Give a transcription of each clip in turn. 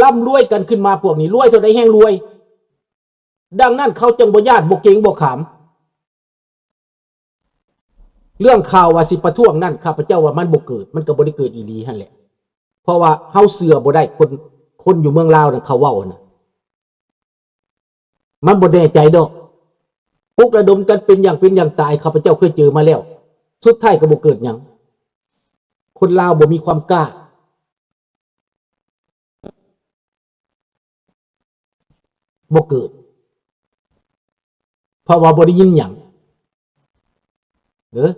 ລ່ຳລວຍກັນຂຶ້ນມາ ພວກນີ້ລວຍເທົ່າໃດແຮ່ງລວຍ. ດັ່ງນັ້ນເຂົາຈຶ່ງບໍ່ຢ້ານ ບໍ່ເກງ ບໍ່ຂາມ. ເລື່ອງຂ່າວວ່າຊິປະທ້ວງນັ້ນ ຂ້າພະເຈົ້າວ່າມັນບໍ່ເກີດ, ມັນກໍບໍ່ໄດ້ເກີດອີ່ຫຼີຫັ້ນແຫຼະ. ເພາະວ່າເຮົາເຊື່ອບໍ່ໄດ້ ຄົນ ຄົນຢູ່ເມືອງລາວນັ້ນເຂົາເວົ້າຫັ້ນນະ. ມັນບໍ່ແນ່ໃຈດອກ. ປຸກລະດົມກັນເປັນຢ່າງເປັນຢ່າງຕາຍ ຂ້າພະເຈົ້າເຄີຍເຈີມາແລ້ວ. ສຸດທ້າຍກໍບໍ່ເກີດຫຍັງ. ຄົນລາວບໍ່ມີຄວາມກ້າ. ບໍ່ເກີດ ເພາະວ່າບໍ່ໄດ້ຍິນຫຍັງເດີ້.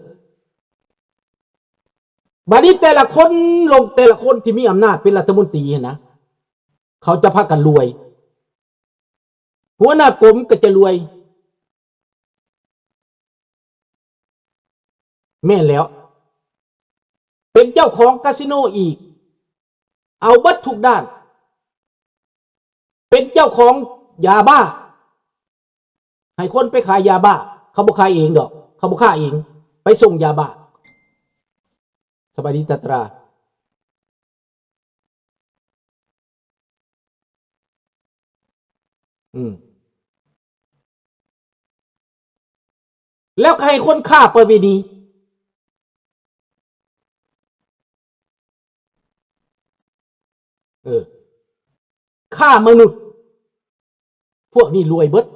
ບາດນີ້ແຕ່ລະຄົນລົງ ແຕ່ລະຄົນທີ່ມີອຳນາດເປັນລັດຖະມົນຕີຫັ້ນນະ ເຂົາຈະພາກັນລວຍ. ຫົວໜ້າກົມກໍຈະລວຍ. ແມ່ນແລ້ວ. ເປັນເຈົ້າຂອງກາສິໂນອີກ. ເອົາເບິດທຸກດ້ານ. ເປັນເຈົ້າຂອງຢາບ້າ. ໃຫ້ຄົນໄປຂາຍຢາບ້າ. ເຂົາບໍ່ຂາຍເອງດອກ. ເຂົາບໍ່ຄ້າເອງ. ໄປສົ່ງຢາບ້າ. ສະບາຍດີຕາຕຣາ. ອືມ ແລ້ວກໍໃຫ້ຄົນຄ້າປະເວນີ ເອີ ຄ້າມະນຸດ. ພວກນີ້ລວຍເບິດ.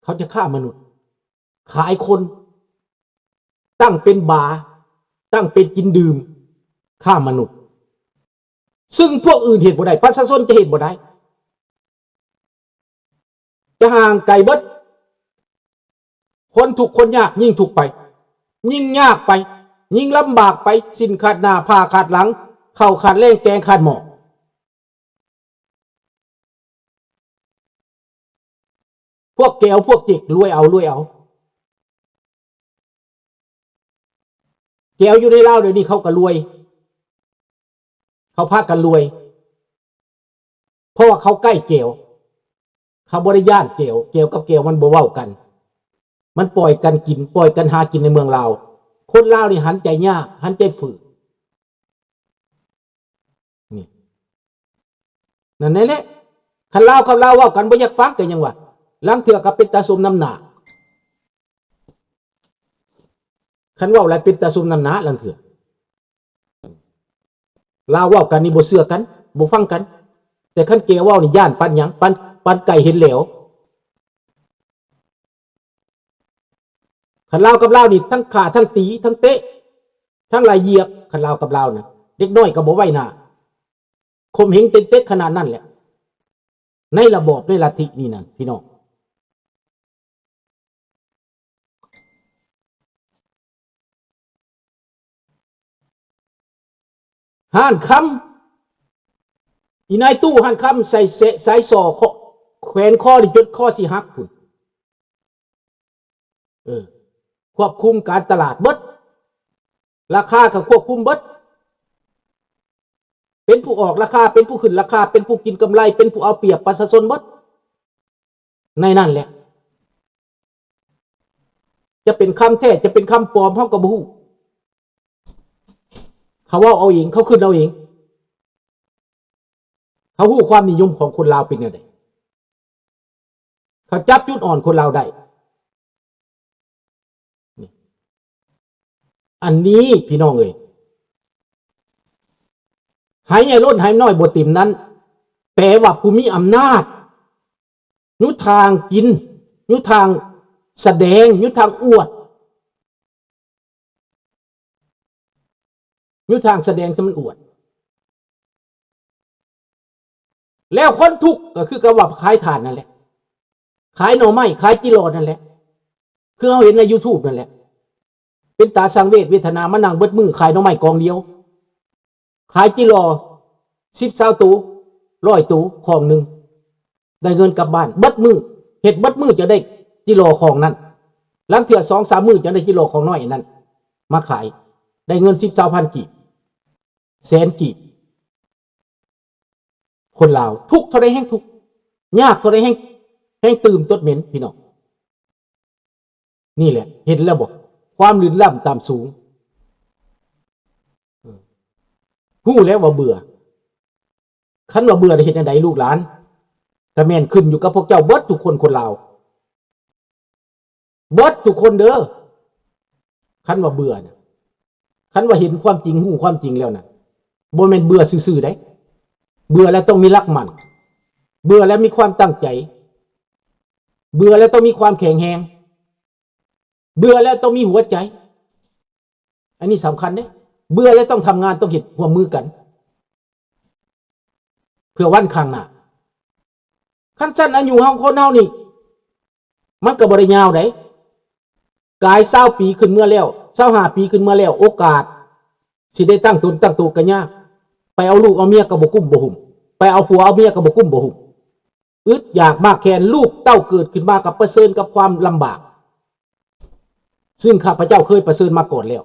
ເຂົາຈະຄ້າມະນຸດ, ຂາຍຄົນ, ຕັ້ງເປັນບາ, ຕັ້ງເປັນກິນດື່ມ, ຄ້າມະນຸດ. ຊຶ່ງພວກອື່ນເຮັດບໍ່ໄດ້, ປະຊາຊົນຈະເຮັດບໍ່ໄດ້. ຈະຫ່າງໄກເບິດ. ຄົນທຸກຄົນຍາກຍິ່ງທຸກໄປ, ຍິ່ງຍາກໄປ, ຍິ່ງລຳບາກໄປ, ສິ້ນຂາດໜ້າ, ຜ້າຂາດຫຼັງ, ເຂົ້າຂາດແລງ, ແກງຂາດໝໍ້. ພວກແກວພວກເຈັກລວຍເອົາ, ລວຍເອົາ. ແກວຢູ່ໃນລາວດຽວນີ້ເຂົາກໍລວຍ, ເຂົາພາກັນລວຍ ເພາະວ່າເຂົາໃກ້ແກວ, ເຂົາບໍ່ໄດ້ຢ້ານແກວ. ແກວກັບແກວມັນບໍ່ເວົ້າກັນ, ມັນປ່ອຍກັນກິນ, ປ່ອຍກັນຫາກິນໃນເມືອງລາວ. ຄົນລາວນີ້ຫັນໃຈຍາກ, ຫັນໃຈຝືດ. ນີ້ ນັ້ນແຫຼະ, ຄັນລາວກັບລາວເວົ້າກັນບໍ່ຢາກຟັງກໍຍັງວ່າ, ລາງເທື່ອກໍເປັນຕາສົມນ້ຳໜ້າ. ຄັນເວົ້າແລ້ວເປັນຕາສົມນ້ຳໜ້າລາງເທື່ອ. ລາວເວົ້າກັນນີ້ບໍ່ເຊື່ອກັນ, ບໍ່ຟັງກັນ. ແຕ່ຄັນແກເວົ້ານີ້ຢ້ານປານຫຍັງ? ປານ, ປານໄກ່ເຫັນແຫຼວ. ຄັນລາວກັບລາວນີ້ ທັງຂ້າ, ທັງຕີ, ທັງເຕະ, ທັງລາຢຽບ. ຄັນລາວກັບລາວນະ, ເດັກນ້ອຍກໍບໍ່ໄວ້ໜ້າ. ຂົ່ມເຫັງເຕັກໆຂະໜາດນັ້ນແຫຼະ, ໃນລະບອບ, ໃນລັດທິນີ້ນັ້ນ ພີ່ນ້ອງ. ຮ້ານຄຳ, ອີນາຍຕູ້ຮ້ານຄຳໃສ່ແສ, ສາຍສໍ້ ແຂວນຄໍນີ້ຈົນຄໍຊິຫັກພຸ້ນ. ເອີ, ຄວບຄຸມການຕະຫຼາດເບິດ, ລາຄາກໍຄວບຄຸມເບິດ. ເປັນຜູ້ອອກລາຄາ, ເປັນຜູ້ຂຶ້ນລາຄາ, ເປັນຜູ້ກິນກຳໄລ, ເປັນຜູ້ເອົາປຽບປະຊາຊົນເບິດ. ໃນນັ້ນແຫຼະ, ຈະເປັນຄຳແທ້, ຈະເປັນຄຳປອມ, ເຮົາກໍບໍ່ຮູ້. ເຂົາເວົ້າເອົາເອງ, ເຂົາຄິດເອົາເອງ. ເຂົາຮູ້ຄວາມນິຍົມຂອງຄົນລາວເປັນແນວໃດ, ເຂົາຈັບຈຸດອ່ອນຄົນລາວໄດ້. ອັນນີ້ພີ່ນ້ອງເອີຍ, ໄຫໃຫຍ່ລົ້ນໄຫນ້ອຍບໍ່ເຕັມນັ້ນ ແປວ່າຜູ້ມີອຳນາດ ຢູ່ທາງກິນ, ຢູ່ທາງສະແດງ, ຢູ່ທາງອວດ, ຢູ່ທາງສະແດງທີ່ມັນອວດ. ແລ້ວຄົນທຸກກໍຄືກັບວ່າຂາຍຖ່ານນັ້ນແຫຼະ, ຂາຍໜໍ່ໄມ້, ຂາຍຈີ່ຫຼໍ່ນັ້ນແຫຼະ, ຄືເຮົາເຫັນໃນຢູທູບນັ້ນແຫຼະ. ເປັນຕາສັງເວດເວທະນາ, ມານັ່ງເບິດມື້ຂາຍໜໍ່ໄມ້ກອງດຽວ, ຂາຍຈີ່ຫຼໍ່ສິບຊາວໂຕ, ຮ້ອຍໂຕ, ຄອງໜຶ່ງ, ໄດ້ເງິນກັບບ້ານເບິດມື້, ເຮັດເບິດມື້ຈະໄດ້ຈີ່ຫຼໍ່ຄອງນັ້ນ. ລາງເທື່ອສອງສາມມື້ຈະໄດ້ຈີ່ຫຼໍ່ຄອງນ້ອຍອັນນັ້ນມາຂາຍ, ໄດ້ເງິນສິບຊາວພັນກີບ, ແສນກີບ. ຄົນລາວທຸກເທົ່າໃດແຮ່ງທຸກ, ຍາກເທົ່າໃດແຮ່ງ, ແຮ່ງຕື່ມຕົດເໝັນ ພີ່ນ້ອງ. ນີ້ແຫຼະ ເຫັນແລ້ວບໍ່? ຄວາມລື່ນລ້ຳຕ່ຳສູງ. ເອີ ຮູ້ແລ້ວວ່າເບື່ອ. ຄັນວ່າເບື່ອໄດ້ເຮັດແນວໃດລູກຫຼານ? ກະແມ່ນຂຶ້ນຢູ່ກັບພວກເຈົ້າເບິດທຸກຄົນ ຄົນລາວ ເບິດທຸກຄົນເດີ. ຄັນວ່າເບື່ອນະ ຄັນວ່າເຫັນຄວາມຈິງ ຮູ້ຄວາມຈິງແລ້ວນະ ບໍ່ແມ່ນເບື່ອຊື່ໆໃດ. ເບື່ອແລ້ວຕ້ອງມີຫຼັກໝັ້ນ, ເບື່ອແລ້ວມີຄວາມຕັ້ງໃຈ, ເບື່ອແລ້ວຕ້ອງມີຄວາມແຂງແຮງ, ເບື່ອແລ້ວຕ້ອງມີຫົວໃຈ. ອັນນີ້ສຳຄັນເດ້. ເບື່ອແລ້ວຕ້ອງທຳງານ, ຕ້ອງເຮັດຮ່ວມມືກັນ ເພື່ອວັນຂ້າງໜ້າ. ຄັນຊັ້ນອາຍຸເຮົາ ຄົນເຮົານີ້ ມັນກໍບໍ່ໄດ້ຍາວໃດ. ກາຍຊາວປີຂຶ້ນເມືອແລ້ວ, ຊາວຫ້າປີຂຶ້ນເມືອແລ້ວ, ໂອກາດຊິໄດ້ຕັ້ງຕົນຕັ້ງໂຕກໍຍາກ. ໄປເອົາລູກເອົາເມຍກໍບໍ່ກຸ້ມບໍ່ຫຸ້ມ, ໄປເອົາຜົວເອົາເມຍກໍບໍ່ກຸ້ມບໍ່ຫຸ້ມ. ອຶດຢາກມາກແຄ້ນ, ລູກເຕົ້າເກີດຂຶ້ນມາກໍປະເຊີນກັບຄວາມລຳບາກ, ຊຶ່ງຂ້າພະເຈົ້າເຄີຍປະເຊີນມາກ່ອນແລ້ວ.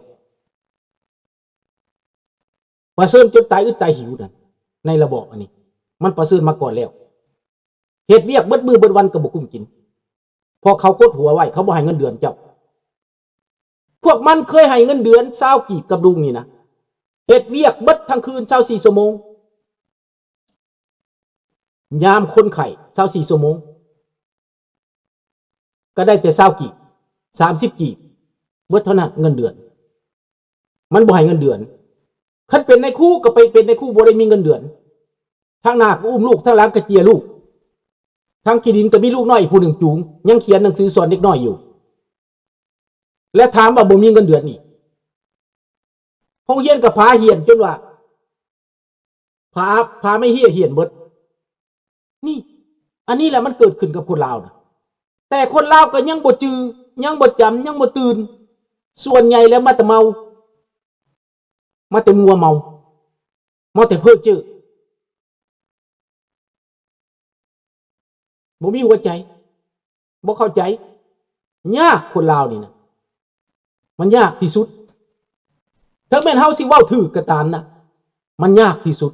ປະເຊີນຈົນຕາຍອຶດຕາຍຫິວນັ້ນ ໃນລະບອບອັນນີ້ ມັນປະເຊີນມາກ່ອນແລ້ວ. ເຮັດວຽກເບິດມື້ເບິດວັນກໍບໍ່ກຸ້ມກິນ ເພາະເຂົາກົດຫົວໄວ້, ເຂົາບໍ່ໃຫ້ເງິນເດືອນເຈົ້າ. ພວກມັນເຄີຍໃຫ້ເງິນເດືອນຊາວກີບກັບລຸງນີ້ນະ, ເຮັດວຽກເບິດທັງຄືນຊາວສີ່ຊົ່ວໂມງ, ຍາມຄົນໄຂ້ຊາວສີ່ຊົ່ວໂມງ ກໍໄດ້ແຕ່ຊາວກີບ ສາມສິບກີບ ເບິດເທົ່ານັ້ນເງິນເດືອນ. ມັນບໍ່ໃຫ້ເງິນເດືອນ. ຄັນເປັນນາຍຄູກໍໄປເປັນນາຍຄູ ບໍ່ໄດ້ມີເງິນເດືອນ. ທາງໜ້າກໍອຸ້ມລູກ, ທາງຫຼັງກໍເຈຍລູກ, ທາງຂີ້ດິນກໍມີລູກນ້ອຍຜູ້ໜຶ່ງຈູງ, ຍັງຂຽນໜັງສືສອນເດັກນ້ອຍຢູ່. ແລະ ຖາມວ່າບໍ່ມີເງິນເດືອນອີກ? ໂຮງຮຽນກໍພາຮຽນຈົນວ່າ ພາ ພາໄມ້ເຮ້ຍຮຽນເບິດ. ນີ້ ອັນນີ້ແຫຼະມັນເກີດຂຶ້ນກັບຄົນລາວນະ. ແຕ່ຄົນລາວກໍຍັງບໍ່ຈື່, ຍັງບໍ່ຈຳ, ຍັງບໍ່ຕື່ນ. ສ່ວນໃຫຍ່ແລ້ວມາແຕ່ເມົາ, ມາແຕ່ມົວເມົາ, ມາແຕ່ເພ້ອເຈີ້. ບໍ່ມີຫົວໃຈ, ບໍ່ເຂົ້າໃຈ. ຍາກ ຄົນລາວນີ້ນະ ມັນຍາກທີ່ສຸດ. ເຖິງແມ່ນເຮົາຊິເວົ້າຖືກກໍຕາມນະ, ມັນຍາກທີ່ສຸດ.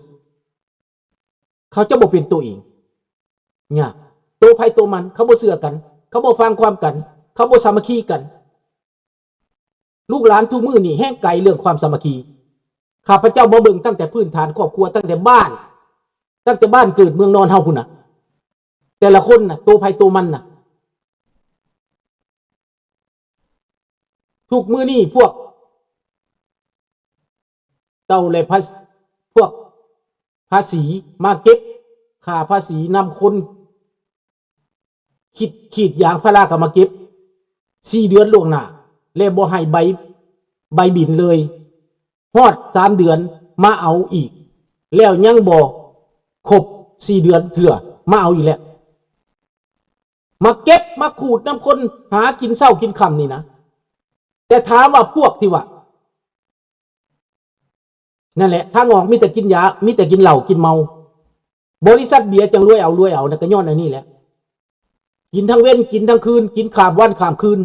ເຂົາຈະບໍ່ເປັນໂຕເອງ, ຍາກ. ໂຕໃຜໂຕມັນ, ເຂົາບໍ່ເຊື່ອກັນ, ເຂົາບໍ່ຟັງຄວາມກັນ, ເຂົາບໍ່ສາມັກຄີກັນ. ລູກຫຼານທຸກມື້ນີ້ແຮ່ງໄກເລື່ອງຄວາມສາມັກຄີ. ຂ້າພະເຈົ້າມາເບິ່ງຕັ້ງແຕ່ພື້ນຖານຄອບຄົວ, ຕັ້ງແຕ່ບ້ານ, ຕັ້ງແຕ່ບ້ານເກີດເມືອງນອນເຮົາພຸ້ນນະ, ແຕ່ລະຄົນນະ ໂຕໃຜໂຕມັນນະ. ທຸກມື້ນີ້ພວກເຕົ້າ ແລະ ພາ ພວກພາສີມາເກັບຄ່າພາສີນຳຄົນ ຂີດ ຂີດຢາງພາລາກໍມາເກັບສີ່ເດືອນລ່ວງໜ້າ ແລະ ບໍ່ໃຫ້ໃບ ໃບບິນເລີຍ. ຮອດສາມເດືອນມາເອົາອີກ ແລ້ວຍັງບໍ່ຄົບສີ່ເດືອນເທື່ອ ມາເອົາອີກແລ້ວ. ມາເກັບມາຂູດນຳຄົນຫາກິນເຊົ້າກິນຄ່ຳນີ້ນະ. ແຕ່ຖາມວ່າພວກທີ່ວ່າ ນັ້ນແຫຼະ ທາງອອກມີແຕ່ກິນຢາ, ມີແຕ່ກິນເຫຼົ້າກິນເມົາ. ບໍລິສັດເບຍຈັ່ງລວຍເອົາລວຍເອົານະ ກໍຍ້ອນອັນນີ້ແຫຼະ. ກິນທັງເວັນ ກິນທັງຄືນ, ກິນຂ້າມວັນຂ້າມຄືນ,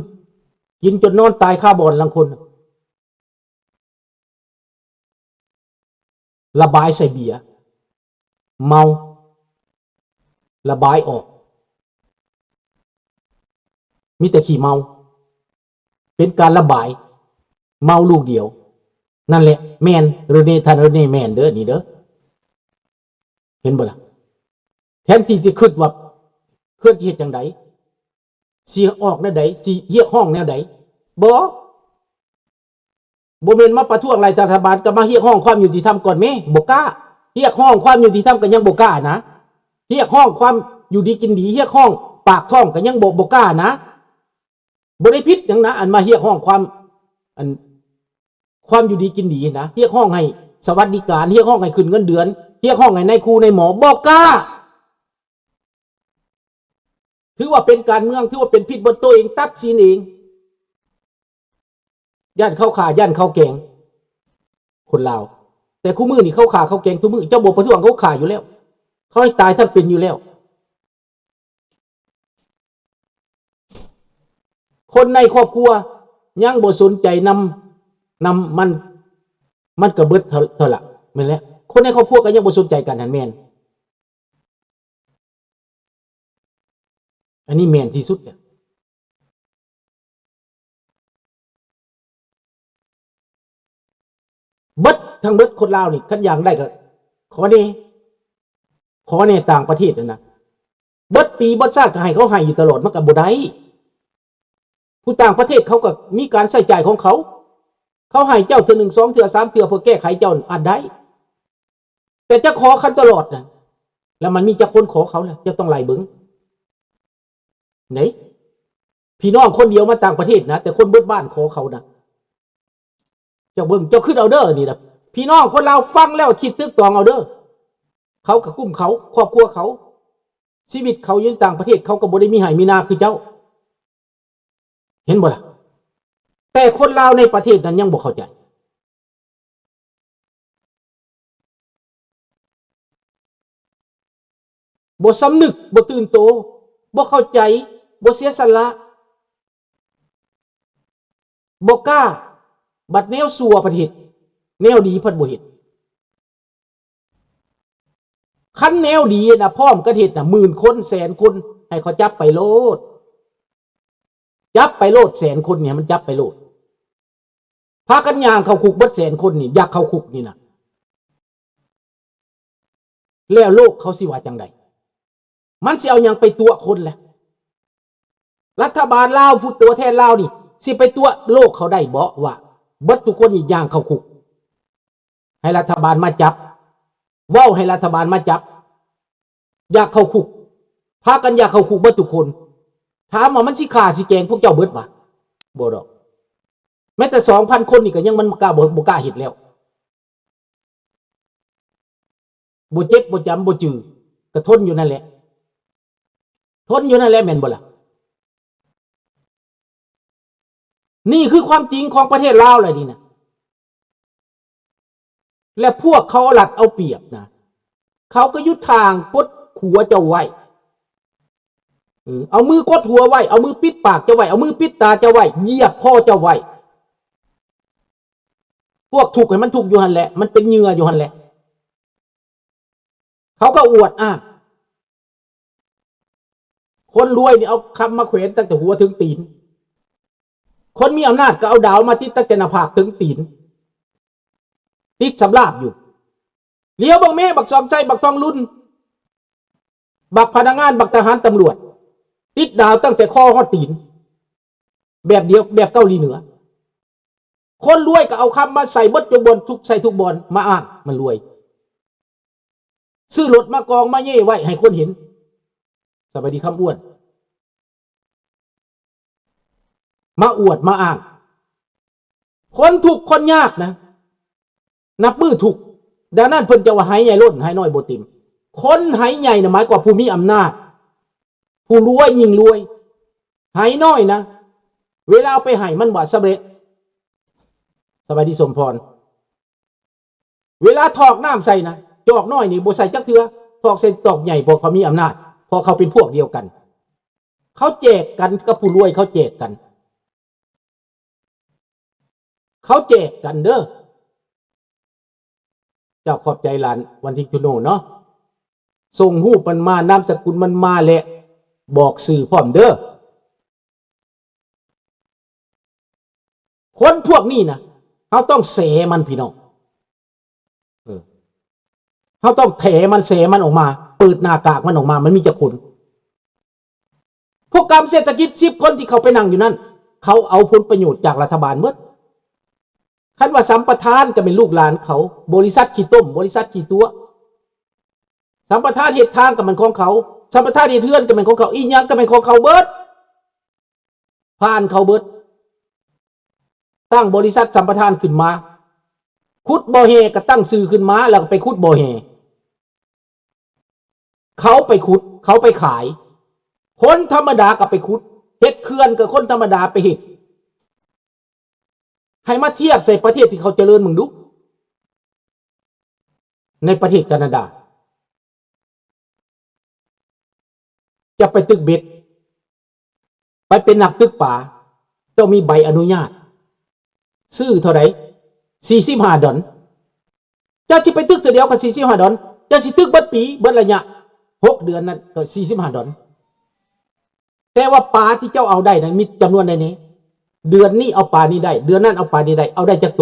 ກິນຈົນນອນຕາຍຄາບ່ອນລາງຄົນ. ລະບາຍໃສ່ເບຍ, ເມົາ, ລະບາຍອອກ, ມີແຕ່ຂີ້ເມົາ. ເປັນການລະບາຍ, ເມົາລູກດຽວ. ນັ້ນແຫຼະ ແມ່ນ ເຣເນ ທ່ານເຣເນ ແມ່ນເດີ ນີ້ເດີ. ເຫັນບໍ່ລະ? ແທນທີ່ຊິຄິດວ່າຄວນຊິເຮັດຈັ່ງໃດ, ຊິອອກແນວໃດ, ຊິຮຽກຮ້ອງແນວໃດ? ບໍ່, ບໍ່ແມ່ນມາປະທ້ວງໄລ່ລັດຖະບານ, ກໍມາຮຽກຮ້ອງຄວາມຍຸຕິທຳກ່ອນແມ້. ບໍ່ກ້າ. ຮຽກຮ້ອງຄວາມຍຸຕິທຳກໍຍັງບໍ່ກ້ານະ. ຮຽກຮ້ອງຄວາມຢູ່ດີກິນດີ, ຮຽກຮ້ອງປາກທ້ອງກໍຍັງບໍ່, ບໍ່ກ້ານະ. ບໍ່ໄດ້ຜິດຫຍັງນະ ອັນມາຮຽກຮ້ອງຄວາມ ອັນ ຄວາມຢູ່ດີກິນດີນະ, ຮຽກຮ້ອງໃຫ້ສະຫວັດດີການ, ຮຽກຮ້ອງໃຫ້ຂຶ້ນເງິນເດືອນ, ຮຽກຮ້ອງໃຫ້ນາຍຄູນາຍໝໍ, ບໍ່ກ້າ. ຖືວ່າເປັນການເມືອງ, ຖືວ່າເປັນຜິດບົດໂຕເອງ, ຕັດສິນເອງ. ຢ້ານເຂົາຂ້າ, ຢ້ານເຂົາແກງ ຄົນລາວ. ແຕ່ຄູ່ມື້ນີ້ເຂົາຂ້າເຂົາແກງທຸກມື້, ເຈົ້າບໍ່ປະທ້ວງເຂົາຂ້າຢູ່ແລ້ວ, ເຂົາໃຫ້ຕາຍທັງເປັນຢູ່ແລ້ວ. ຄົນໃນຄອບຄົວຍັງບໍ່ສົນໃຈນຳ, ນຳມັນ, ມັນກະເບິດເທົ່າ, ເທົ່າລະ, ແມ່ນແຫຼະ. ຄົນໃນຄອບຄົວກໍຍັງບໍ່ສົນໃຈກັນ, ຫັ້ນແມ່ນ. ອັນນີ້ແມ່ນທີ່ສຸດແຫຼະ. ເບິດ ທັງເບິດຄົນລາວນີ້ ຄັນຢາກໄດ້ກໍຂໍແດ່ ຂໍແດ່ຕ່າງປະເທດນັ້ນນະ ເບິດປີເບິດຊາດກໍໃຫ້ເຂົາໃຫ້ຢູ່ຕະຫຼອດ ມັນກໍບໍ່ໄດ້. ຜູ້ຕ່າງປະເທດເຂົາກໍມີການໃຊ້ຈ່າຍຂອງເຂົາ ເຂົາໃຫ້ເຈົ້າເທື່ອໜຶ່ງ ສອງເທື່ອ ສາມເທື່ອ ເພື່ອແກ້ໄຂເຈົ້າ ອາດໄດ້ ແຕ່ຈະຂໍຄັນຕະຫຼອດນະ ແລ້ວມັນມີຈັກຄົນຂໍເຂົາລະ? ເຈົ້າຕ້ອງໄລ່ເບິ່ງເດ້ ພີ່ນ້ອງຄົນດຽວມາຕ່າງປະເທດນະ ແຕ່ຄົນເບິດບ້ານຂໍເຂົານະ. ເຈົ້າເບິ່ງ ເຈົ້າຄິດເອົາເດີ ນີ້ນະ ພີ່ນ້ອງຄົນລາວຟັງແລ້ວຄິດຕຶກຕອງເອົາເດີ. ເຂົາກໍກຸ້ມເຂົາ ຄອບຄົວເຂົາ ຊີວິດເຂົາຢູ່ຕ່າງປະເທດ ເຂົາກໍບໍ່ໄດ້ມີໄຮ່ມີນາຄືເຈົ້າ ເຫັນບໍ່ລະ? ແຕ່ຄົນລາວໃນປະເທດນັ້ນຍັງບໍ່ເຂົ້າໃຈ ບໍ່ສຳນຶກ ບໍ່ຕື່ນໂຕ ບໍ່ເຂົ້າໃຈ ບໍ່ເສຍສະຫຼະ ບໍ່ກ້າ ບັດແນວຊົ່ວພັດເຮັດ ແນວດີພັດບໍ່ເຮັດ. ຄັນແນວດີນະ ພ້ອມກັນເຮັດນະ ໝື່ນຄົນ ແສນຄົນ ໃຫ້ເຂົາຈັບໄປໂລດ ຈັບໄປໂລດ ແສນຄົນນີ້ ໃຫ້ມັນຈັບໄປໂລດ ພາກັນຍ່າງເຂົ້າຄຸກເບິດແສນຄົນນີ້ ຢາກເຂົ້າຄຸກນີ້ນະ ແລ້ວໂລກເຂົາຊິວ່າຈັ່ງໃດ? ມັນຊິເອົາຫຍັງໄປຕົວະຄົນລະ? ລັດຖະບານລາວ ຜູ້ຕົວແທນລາວນີ້ ຊິໄປຕົວະໂລກເຂົາໄດ້ບໍ່ວ່າ ເບິດທຸກຄົນນີ້ຍ່າງເຂົ້າຄຸກ? ໃຫ້ລັດຖະບານມາຈັບ ເວົ້າໃຫ້ລັດຖະບານມາຈັບ ຢາກເຂົ້າຄຸກ ພາກັນຢາກເຂົ້າຄຸກເບິດທຸກຄົນ. ຖາມວ່າມັນຊິຂ້າຊິແກງພວກເຈົ້າເບິດຫວາ? ບໍ່ດອກ. ແມ້ແຕ່ສອງພັນຄົນນີ້ກໍຍັງມັນບໍ່ກ້າ ບໍ່ ບໍ່ກ້າເຮັດແລ້ວ. ບໍ່ເຈັບ ບໍ່ຈຳ ບໍ່ຈື່ ກໍທົນຢູ່ນັ້ນແຫຼະ ທົນຢູ່ນັ້ນແຫຼະ ແມ່ນບໍ່ລະ? ນີ້ຄືຄວາມຈິງຂອງປະເທດລາວແຫຼະນີ້ນະ ແລະ ພວກເຂົາເອົາລັດເອົາປຽບນະ ເຂົາກໍຢູ່ທາງກົດຫົວເຈົ້າໄວ້ ເອີ ເອົາມືກົດຫົວໄວ້ ເອົາມືປິດປາກເຈົ້າໄວ້ ເອົາມືປິດຕາເຈົ້າໄວ້ ຢຽບຄໍເຈົ້າໄວ້. ພວກທຸກໃຫ້ມັນທຸກຢູ່ຫັ້ນແຫຼະ ມັນເປັນເຫຍື່ອຢູ່ຫັ້ນແຫຼະ ເຂົາກໍອວດອ້າງ. ຄົນລວຍນີ້ເອົາຄຳມາແຂວນຕັ້ງແຕ່ຫົວເຖິງຕີນ ຄົນມີອຳນາດກໍເອົາດາວມາຕິດຕັ້ງແຕ່ໜ້າຜາກເຖິງຕີນ ຕິດສຳລາບຢູ່. ຫຼຽວເບິ່ງແມ້ ບັກສອງໄຊ ບັກທອງລຸນ ບັກພະນັກງານ ບັກທະຫານ ຕຳຫຼວດ ຕິດດາວຕັ້ງແຕ່ຄໍຮອດຕີນ ແບບດຽວ ແບບເກົາຫຼີເໜືອ. ຄົນລວຍກໍເອົາຄຳມາໃສ່ເບິດຢູ່ບ່ອນ ທຸກ ໃສ່ທຸກບ່ອນ ມາອ້າງມັນລວຍ ຊື້ລົດມາກອງມາເຍ່ໄວ້ໃຫ້ຄົນເຫັນ. ສະບາຍດີຄຳອ້ວນ ມາອວດມາອ້າງ. ຄົນທຸກຄົນຍາກນະ ນັບມື້ທຸກ ດັ່ງນັ້ນເພິ່ນຈະວ່າໄຫໃຫຍ່ລົ້ນ ໄຫນ້ອຍບໍ່ເຕັມ. ຄົນໄຫໃຫຍ່ນະ ໝາຍຄວາມວ່າຜູ້ມີອຳນາດ ຜູ້ລວຍຍິ່ງລວຍ. ໄຫນ້ອຍນະ ເວລາເອົາໄປໄຫມັນບໍ່ສຳເລັດ. ສະບາຍດີສົມພອນ. ເວລາຖອກນ້ຳໃສ່ນະ ຈອກນ້ອຍນີ້ບໍ່ໃສ່ຈັກເທື່ອ ຖອກໃສ່ຈອກໃຫຍ່ ເພາະເຂົາມີອຳນາດ ເພາະເຂົາເປັນພວກດຽວກັນ ເຂົາແຈກກັນກັບຜູ້ລວຍ ເຂົາແຈກກັນ ເຂົາແຈກກັນເດີ້. ເຈົ້າຂອບໃຈຫຼານວັນທິງທູໂນເນາະ ສົ່ງຮູບມັນມາ ນາມສະກຸນມັນມາ ແລະ ບອກຊື່ພ້ອມເດີ້. ຄົນພວກນີ້ນະ ເຮົາຕ້ອງແສມັນພີ່ນ້ອງ ເອີ ເຮົາຕ້ອງແຖມັນ ແສມັນອອກມາ ເປີດໜ້າກາກມັນອອກມາ ມັນມີຈັກຄົນ? ພວກກຳເສດຖະກິດສິບຄົນທີ່ເຂົາໄປນັ່ງຢູ່ນັ້ນ ເຂົາເອົາຜົນປະໂຫຍດຈາກລັດຖະບານໝົດ. ຄັນວ່າສຳປະທານກໍແມ່ນລູກຫຼານເຂົາ, ບໍລິສັດຂີ້ຕົມ, ບໍລິສັດຂີ້ຕົວະ. ສຳປະທານເຮັດທາງກໍແມ່ນຂອງເຂົາ, ສຳປະທານເຮັດເຮືອນກໍແມ່ນຂອງເຂົາ, ອີ່ຫຍັງກໍແມ່ນຂອງເຂົາເບິດ. ຜ່ານເຂົາເບິດ. ຕັ້ງບໍລິສັດສຳປະທານຂຶ້ນມາ, ຂຸດບໍ່ແຮ່ກໍຕັ້ງຊື່ຂຶ້ນມາ ແລ້ວກໍໄປຂຸດບໍ່ແຮ່. ເຂົາໄປຂຸດ, ເຂົາໄປຂາຍ. ຄົນທຳມະດາກໍໄປຂຸດ, ເຮັດເຂື່ອນກໍຄົນທຳມະດາໄປເຮັດ. ໃຫ້ມາທຽບໃສ່ປະເທດທີ່ເຂົາຈະເລີນເບິ່ງດູ. ໃນປະເທດການາດາ ຈະໄປຕຶກເບັດ, ໄປເປັນນັກຕຶກປາ, ຕ້ອງມີໃບອະນຸຍາດ. ຊື້ເທົ່າໃດ? ສີ່ສິບຫ້າດອນ. ເຈົ້າຊິໄປຕຶກເທື່ອດຽວກໍສີ່ສິບຫ້າດອນ, ເຈົ້າຊິຕຶກເບິດປີ, ເບິດໄລຍະຫົກເດືອນນັ້ນກໍສີ່ສິບຫ້າດອນ. ແຕ່ວ່າປາທີ່ເຈົ້າເອົາໄດ້ນັ້ນມີຈຳນວນໃດແດ່? ເດືອນນີ້ເອົາປານີ້ໄດ້, ເດືອນນັ້ນເອົາປານີ້ໄດ້, ເອົາໄດ້ຈັກໂຕ?